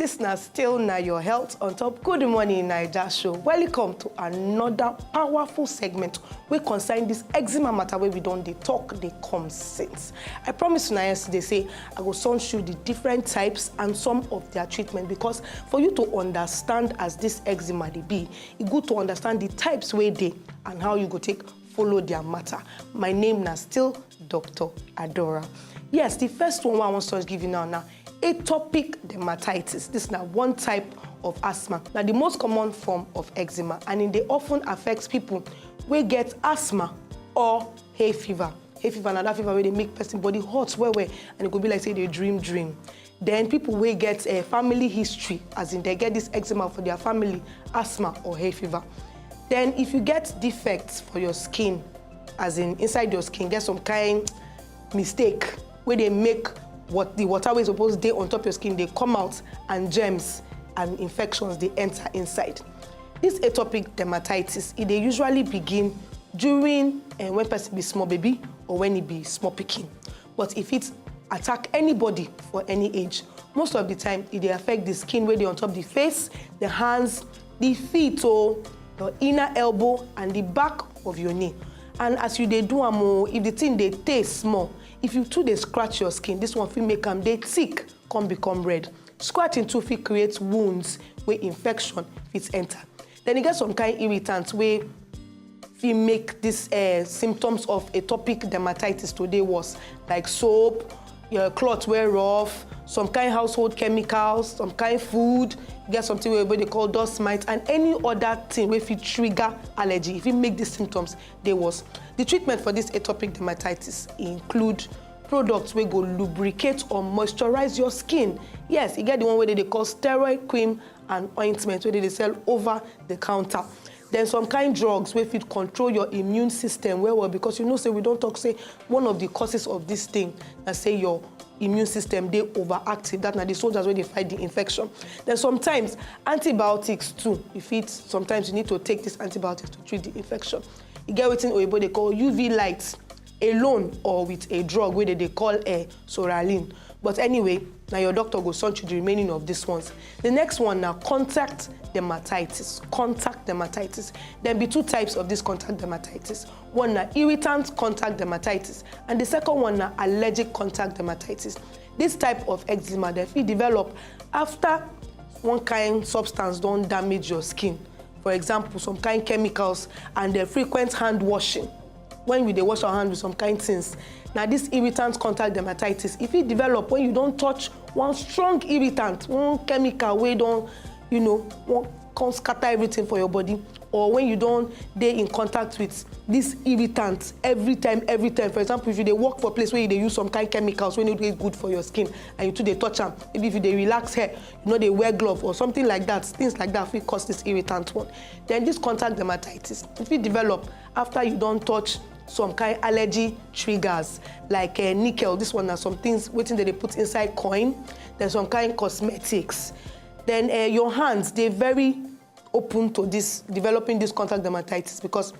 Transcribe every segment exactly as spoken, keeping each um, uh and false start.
This na still na your health on top Good Morning Naija show. Welcome to another powerful segment wey concern this eczema matter wey we don dey talk dey come since. I promise una yesterday say I go soon show the different types and some of their treatment, because for you to understand as this eczema dey be, e good to understand the types wey dey and how you go take follow their matter. My name na still Doctor Adora. Yes, the first one wey I wan just give you now na atopic dermatitis. This na one type of asthma. Na the most common form of eczema, and e dey often affect people wey get asthma or hay fever. Hay fever na that fever wey dey make person body hot well well, and e go be like say e dey dream dream. Then people wey get a family history, as in they get this eczema for their family, asthma or hay fever. Then if you get defects for your skin, as in inside your skin, get some kind mistake wey dey make what the water wey suppose dey on top your skin dey come out, and germs and infections dey enter inside. This atopic dermatitis, e dey usually begin during, eh, when person be small baby or when e be small pikin. But e fit attack anybody for any age. Most of the time, e dey affect the skin wey dey on top the face, the hands, the feet, or your inner elbow and the back of your knee. And as you dey do am o, if the thing dey tey small, if you too dey scratch your skin, this one fit make am dey thick, come become red. Scratching too fit create wounds wey infection fit enter. Then e get some kind irritant wey fit make this, eh, symptoms of atopic dermatitis to dey worse, like soap, your cloth wey rough, some kind household chemicals, some kind food, e get something wey oyibo dey call dust mite, and any other thing wey fit trigger allergy, e fit make these symptoms dey worse. The treatment for this atopic dermatitis include products wey go lubricate or moisturize your skin. Yes, e get the one wey dem dey call steroid cream and ointment wey dem dey sell over the counter. Then some kind drugs wey fit control your immune system well well, because you know say we don talk say one of the causes of this thing na say your immune system dey overactive. That na the soldiers wey dey fight the infection. Then sometimes antibiotics too. You fit, sometimes you need to take this antibiotics to treat the infection. E get wetin oyibo dey call U V light alone or with a drug wey dem dey call, eh, Soralin. But anyway, na your doctor go send you the remaining of these ones. The next one na contact dermatitis. Contact dermatitis. There be two types of this contact dermatitis. One na irritant contact dermatitis, and the second one na allergic contact dermatitis. This type of eczema dem fit develop after one kind substance don damage your skin. For example, some kind chemicals and the frequent hand washing. When we dey wash our hand with some kind things, na this irritant contact dermatitis, e fit develop when you don touch one strong irritant, one chemical wey don, you know, wan come scatter everything for your body, or when you don dey in contact with this irritant every time, every time. For example, if you dey work for place where you dey use some kind chemicals wey no dey good for your skin, and you too dey touch am, maybe if you dey relax hair, you no dey wear glove or something like that, things like that fit cause this irritant one. Then this contact dermatitis, e fit develop after you don touch some kind allergy triggers, like, eh, nickel. This one na some things wetin dem dey put inside coin. Then some kind cosmetics. Then, eh, your hands dey very open to this, developing this contact dermatitis, because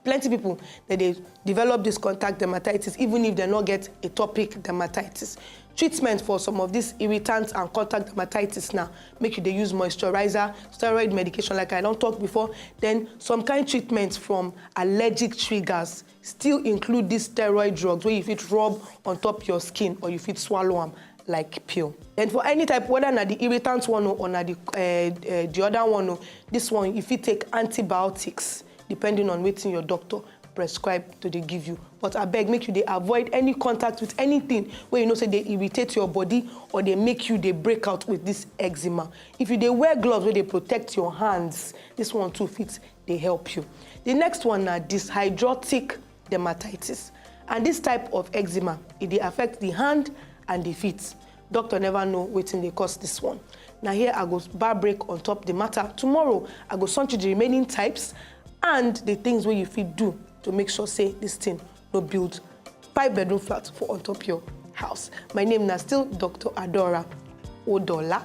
plenty people dem dey develop this contact dermatitis even if dem no get atopic dermatitis. Treatment for some of these irritants and contact dermatitis na make you dey use moisturizer, steroid medication like I don talk before. Then some kind treatment from allergic triggers still include these steroid drugs wey you fit rub on top your skin or you fit swallow am like pill. And for any type, whether na the irritant one o, or na the, eh, eh, the other one o, this one you fit take antibiotics depending on wetin your doctor prescribe to dey give you. But abeg, make you dey avoid any contact with anything wey you know say dey irritate your body or dey make you dey break out with this eczema. If you dey wear gloves wey dey protect your hands, this one too fit dey help you. The next one na dyshidrotic dermatitis. And this type of eczema, e dey affect the hand and the feet. Doctor never know wetin dey cause this one. Na here I go bar break on top the matter. Tomorrow, I go send you the remaining types and the things wey you fit do to make sure say this thing no build five bedroom flat for on top your house. My name na still Doctor Adora Odola.